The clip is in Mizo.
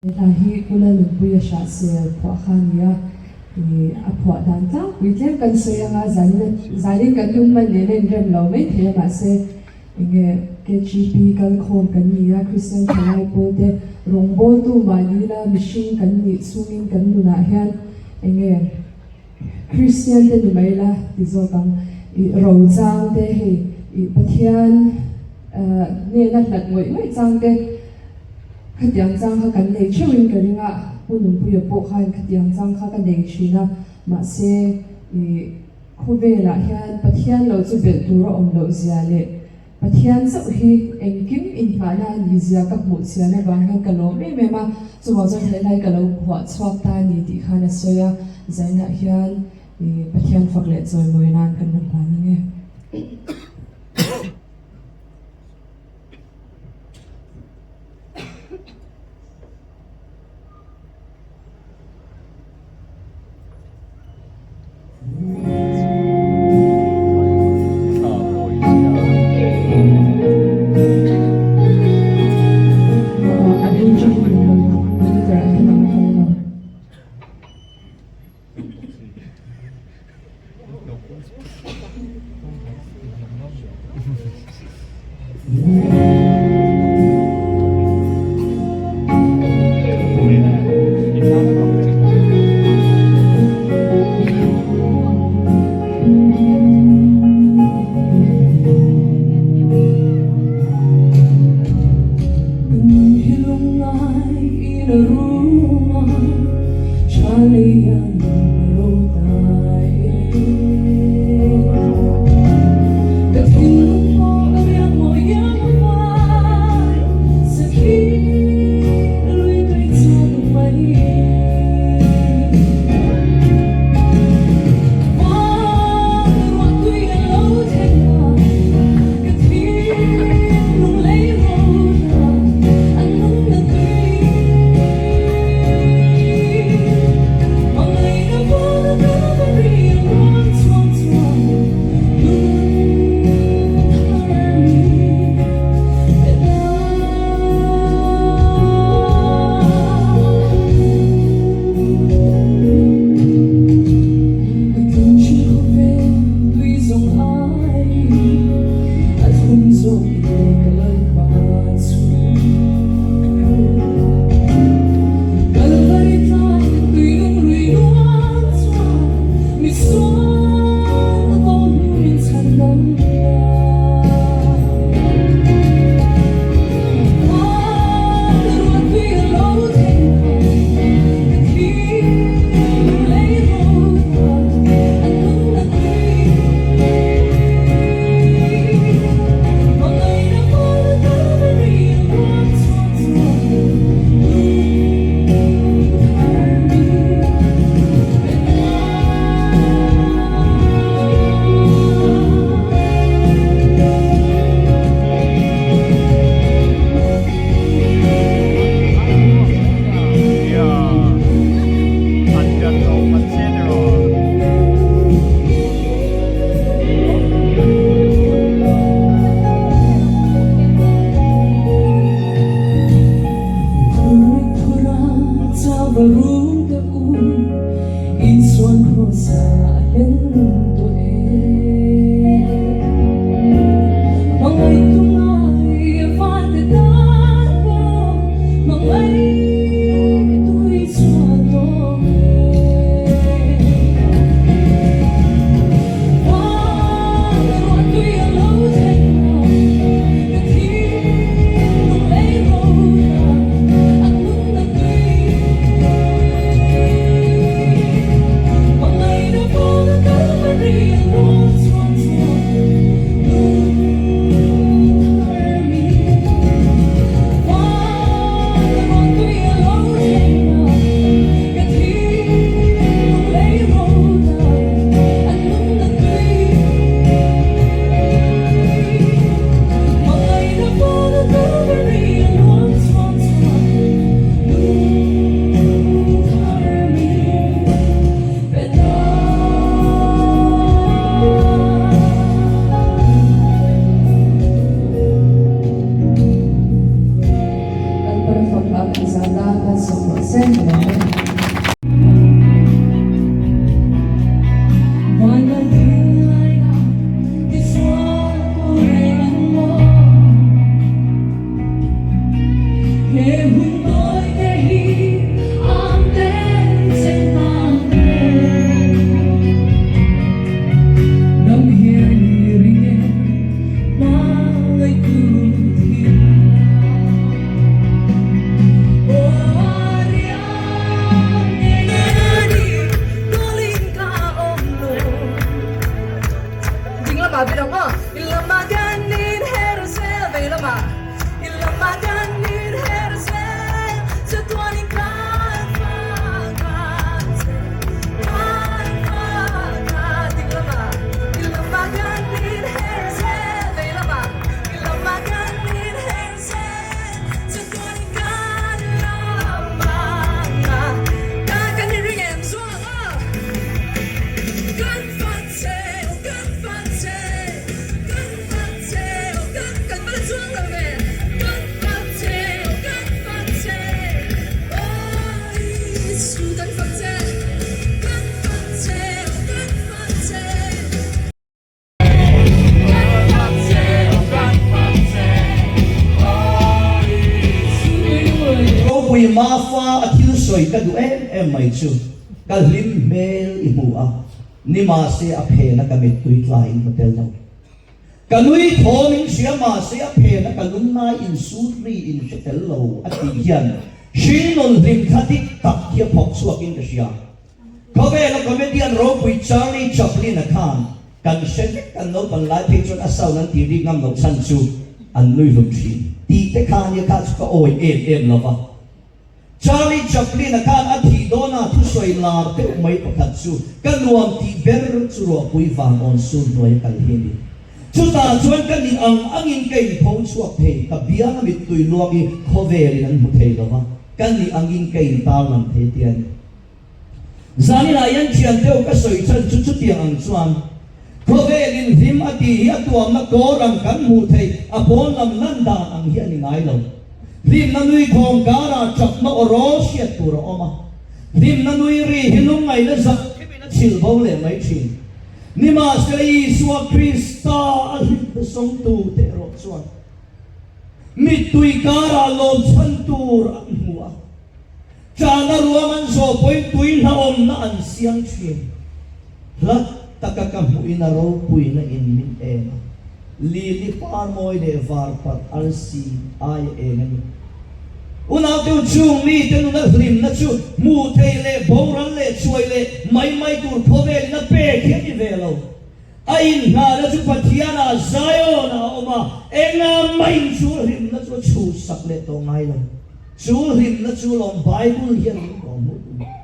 He hla hi Pu Lalnunpuia Hrahsel phuah kha a ni a, ih a phuah dan tlangpui tlem kan sawi anga zanin zanin kan hun hman nen a inrem lo mai thei a mahse enge KGP kalkhawm kan ni a, Kristian thalai pawl te rawngbawltu mahni la mihring kan nih chungin kan nunah hian enge Kristian te ni mai la ti zawk ang ih ro chang te hei ih Pathian hnena hlat ngawih ngawih chang te Khatiang chang kha kan nei theuhin ka ring a, Pu Nunpuia pawh khan khatiang chang kha ka nei thin a, mahse ih khawvelah hian Pathian lo chu belh tur a awm loh zia leh Pathian chauh hi engkim inhmahna a nih zia ka hmuh chian avang hian ka lawm em em a, chuvang chuan helai ka lo phuah chhuak ta a ni tih khan a sawi a, zainah hian ih Pathian fak leh chawimawi nan kan rawn hlan ang e. se ka lawm e. Ropui Mafa a thil sawi ka duh em em mai chu ka hlim hmel i hmu a, nimahse a phena ka mittui tla in hmu tel lo. Ka nui thawm in hria mahse a phena ka lungngai in sut ri in hre tel lo a tih hian hringnun hlim thla dik tak hi a phawk chhuak in ka hria. Khawvela comedian ropui Charlie Chaplin-a khan kan hre vek kan naupan lai phei chuan a sound an tih rik ngam loh chhan chu an nui hlum thin tih te kha ania kha chu ka awi em em lo va. Charlie Chaplin-a khan a thih dawna thusawi lar deuh mai pakhat chu ka nuam tih ber chu ruahpui van awn sur hnuai a kal hi a ni. Chutah chuan ka nih ang angin ka inpho chhuak thei, ka bianga mittui luang hi khawvelin an hmu thei lo va, ka nih angin ka intarlang thei a ti a ni. Zaninah hian thian deuh ka sawi chhan chu chutiang ang chuan khawvelin hlim a tih hi a tuamna kawr ang kan hmuh theih a pawn lam lan dan ang hi a ni ngai lo. Hlimna nui thawm karah chakna aw rawl hriat tur a awm a, hlimna nui ri hi lungngaihna zah thimin a chhilh bo leh mai thin. Nimahsela Isua Krista a hlimna sawngtu te erawh chuan mittui karah lawm chhan tur an hmu a. Chana ruang an zawh pawhin tui hlauhawmna an siam thin. Hla taka ka hmuhin a ropuina in min en a, lili par mawi leh var parh arsi aia eng a ni. Unauteu chung mite nuna hlimna chu hmuh theih leh boral leh chuai leh mai mai tur khawvelin a pek hi a ni ve lo. A inhnahna chu Pathianah Zion-ah a awm a, enga maiin chu hlimna chu a chhuhsak leh tawh ngai lo. Chu hlimna chu lawm Bible hian min kawhhmuh duh.